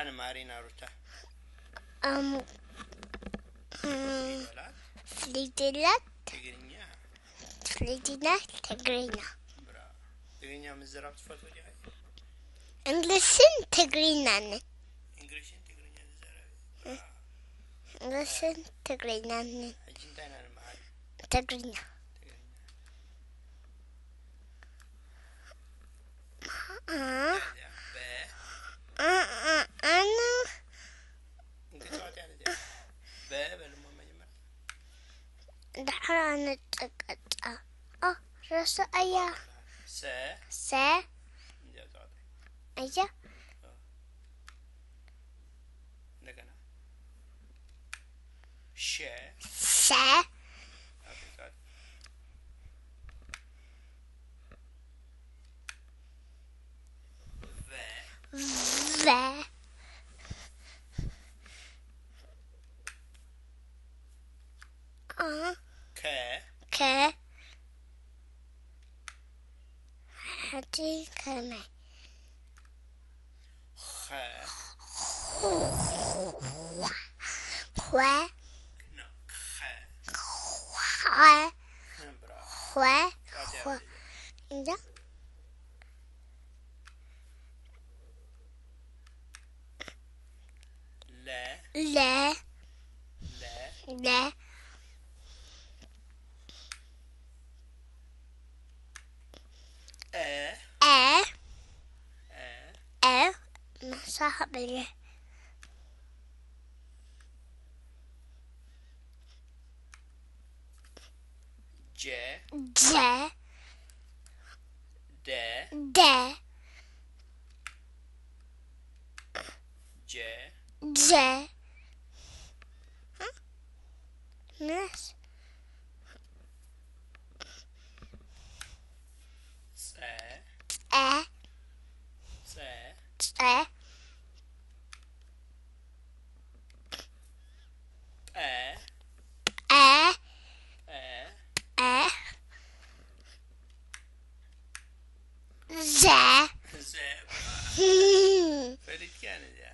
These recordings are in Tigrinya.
ንማሪ ናሩታ እም፣ ፊደላት ፊደላት ትግርኛ። ፊደላት ትግርኛ። ብራ ትግርኛ ምዝራብ ትፈልጡ ዲኻ? እንግሊዝን ትግርኛን። እንግሊዝን ትግርኛ ዝዛረብ። እንግሊዝን ትግርኛን። ሕጂ እንታይ ኢና ንመሃር? ትግርኛ። ትግርኛ። እ፣ በ እ፣ እ፣ ኣነ እንግዲህ ጨዋታ ያለ ዜማ። በ በልሞ መጀመር። ድሕራ ንጥቀጣ። ኦ፣ ረሳእያ። ሰ ሰ፣ እንዲያ ጨዋታ። እያ፣ እንደገና ሸ ሰ፣ አፍሪካ። በ በ፣ እ፣ ከ ከ፣ ሕጂ ከመይ? ኸ ኸ፣ ኖ፣ ኸ ኸ፣ ብራ ኸ፣ ጣት ኸ፣ ያለ እንጃ። ለ ለ፣ ለ ለ፣ እ እ፣ እ እ፣ መሳሕ ብለ። ጀ ጀ፣ ደ ደ፣ ጀ ጀ፣ ምስ ጸ ጸ፣ ጸ ጸ፣ ጠ አ፣ ጠ አ፣ ዘ፣ ዘ ፈሊጥካ ነዚኣ።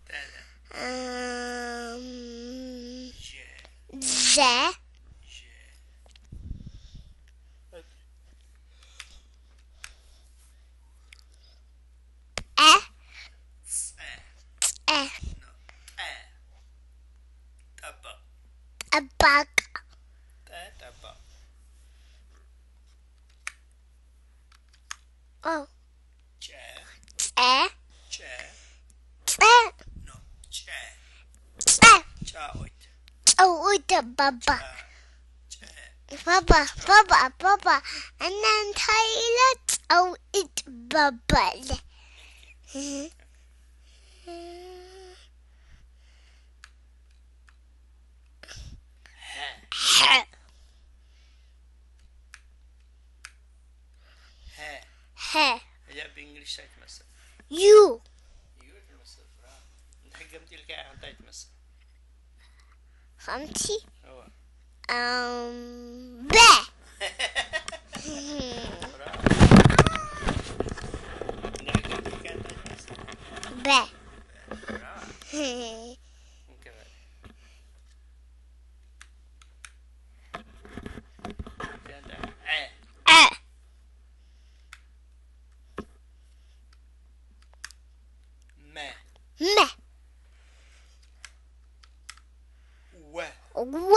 ታዲያ እም፣ ጀ ዘ፣ ጀ አ፣ ጸ አ፣ ኖ፣ ጠ ጠባቕ ጠባቅ። ጠ ጠባቕ። ኦ፣ ጨ ጸ፣ ጨ ጸ፣ ኖ፣ ጨ ጸ፣ ጫኦት ጨውኢት ባባ። ጨ ባባ፣ ባባ፣ ባባ፣ እና እንታይ ኢለ ጨውኢት ባባ ኢለ። ሀ ሐ፣ ሀ ሐ፣ እዚኣ ብእንግሊሽ እንታይ ትመስል? ዩ፣ ዩ ትመስል። ብራ እንታይ ገምጢልካ እንታይ ትመስል? ከምቲ እዋ እም፣ በ፣ ብራ እንታይ ገምጢልካ እንታይ ትመስል? በ፣ ብራ እንከበል። ዐ ዐ፣ መ መ፣ ወ ወ፣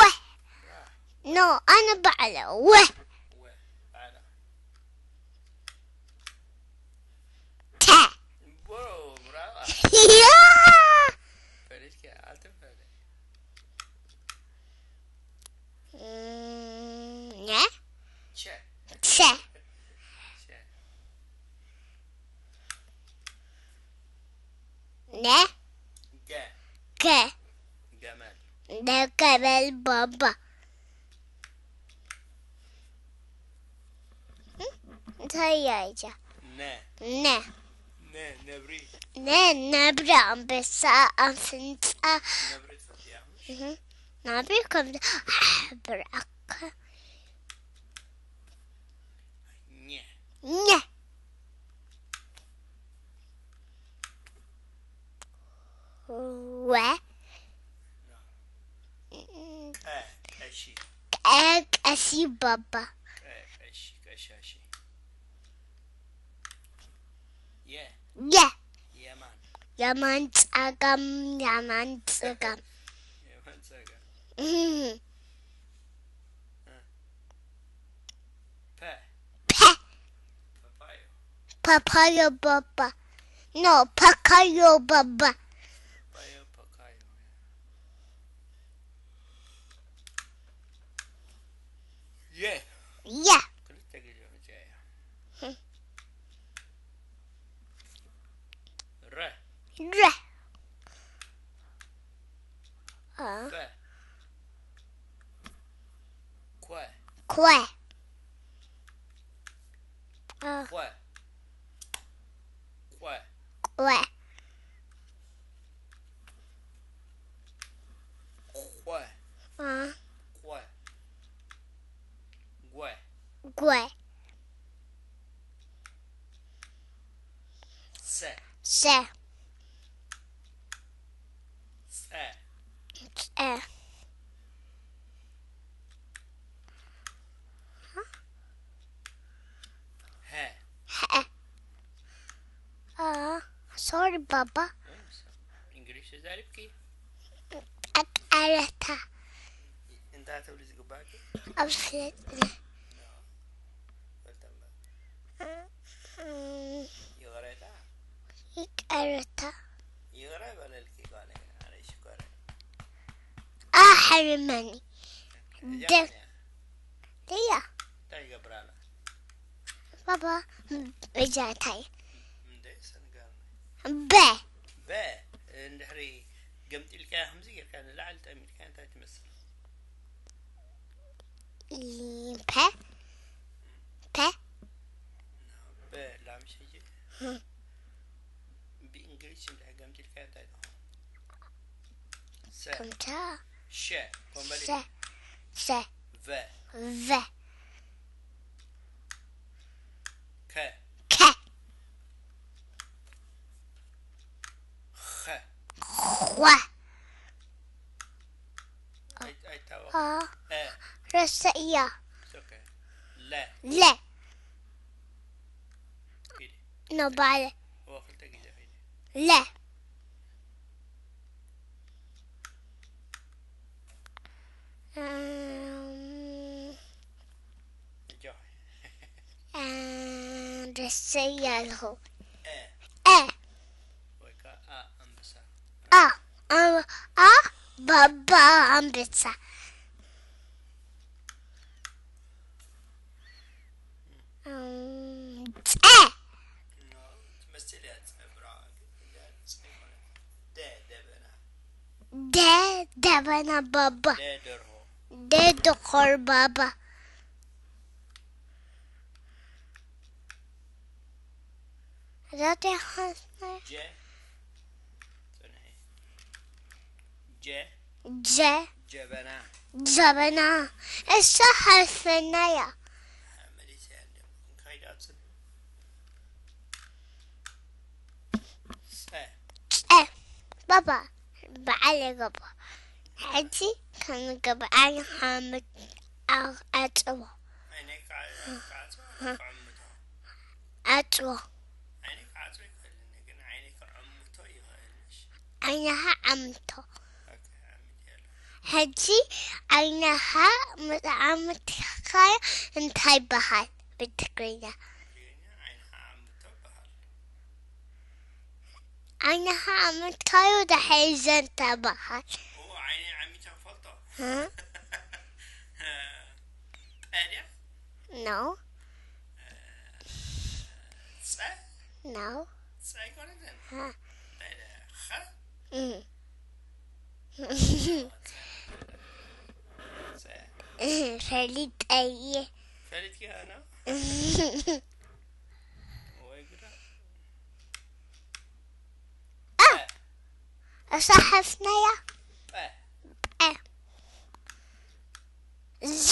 ኖ፣ ኣነ ባዕለ ወ፣ ወ ባዕላ ተ፣ ብሮ ብራዋ ያ፣ ፈሪድካ ኣልተፈለ እም፣ ኘ፣ ቸ ቸ፣ ቸ ነ፣ ገ ገ፣ ገመል ደገበል ባባ። እንታይ እያ እዛ? ነ ነ፣ ነ ነብሪ ነ፣ ነብሪ፣ ኣንበሳ፣ ኣፍንጫ። ነብሪ ትፈልጥያ? እህ፣ ነብሪ ከምዚ ብርዓካ። ባባ። ቀ- ቀሺ ቀሻሺ የ የ የማን የማን ጸጋም የማን ጸጋም የማን ጸጋ እህ፣ ፐ ፐ ፓፓዮ ፓፓዮ ባባ ኖ ፓካዮ ባባ ፓዮ ፓካዮ የ የ ክልተ ግዜ መጽያ እያ ረ ረ አ፣ በ ኮ ኮ አ፣ ኮ ኮ ኮ ቆ አ፣ ቆ ጎ ጎ ሰ ሰ ጸ ጸ ሀ ሀ አ፣ ሶሪ ባባ እንግሊሽ ተዛሪብኪ ቀቀረታ እንታይ ተብሊ ዝግባእኪ ኣብስለጥኒ ፈልተምበር እም፣ ይቕሬታ ይቀረታ ይቕረ በለልኪ ጓለ ኣነ ሽኮረ ኣሕርመኒ እዚኣ ደ- እያ ድያ እንታይ ይገብራላ ባባ እጃታይ እንደ ሰንጋር በ በ እንድሕሪ ገምጢልካ ከምዚ ጌርካ ንላዕሊ ጠሚልካ እንታይ ትመስል ፐ ፐ በ ላምሸጂ ብእንግሊዝ እንድሕሪ ገምጢልካ እንታይ ትኾን ሰ ከምታ ሸ ኮምበሊ ሰ ሰ ቨ ቨ ከ ከ ኸ ኸ ኣይ- ኣይታወቅ አ እ ረሰእያ ኦኬ ለ ለ ኪዲ ነባለ ወ ክልተ ግዜ ኪዲ ለ እም፣ እጆ እ፣ ደስ እያልኹ እ እ ወይ ከዓ ኣ ኣንበሳ አ አ አ ባባ ኣንበሳ እም፣ ጸ ትመስል እያ ፀብራ ግን እዚኣ ንፅህ ይኮነ ደ ደበና ደ ደበና ባባ ደ ደርሆ ደ ድኾር ባባ ዛት ይኾነ ጀ ፅንሒ ጀ ጀ ጀበና ጀበና እሳ ሓልፈናያ መሊሰያ እንደ እንካይዳ ፅን ፀ ጸ ባባ በዓል የገባ ሕጂ ከምገብ ዓይንኻ ኣጽቦ ዓይነይ ከዓ ከዓ ከዕምቶ ኣጽቦ ዓይነይ ክዓጽቦ ይክእልኒ ግን ዓይነይ ክዕምቶ ይክእልሽ ዓይንኻ ዓምቶ ኣሚት ያለ ሕጂ ዓይንኻ ምስ ዓምትካዮ እንታይ ይበሃል ብትግርኛ? ትግርኛ ዓይንኻ ዓምቶ ይበሃል ዓይንኻ ዓምትካዮ ድሕሪ ዘንተ ይበሃል። እዎ ዓይነይ ዓሚቶ ክፈልጦ እ? ጠድያ No, ፀ no. ፀ ኣይኮነትን እ? ጠድያ ኸ እም። ፀ ፈሊጠየ። ፈሊጥኪ ኸና ወይ ጉዳ አ! እሳ ሓፍነያ። ጠ አ! ዘ!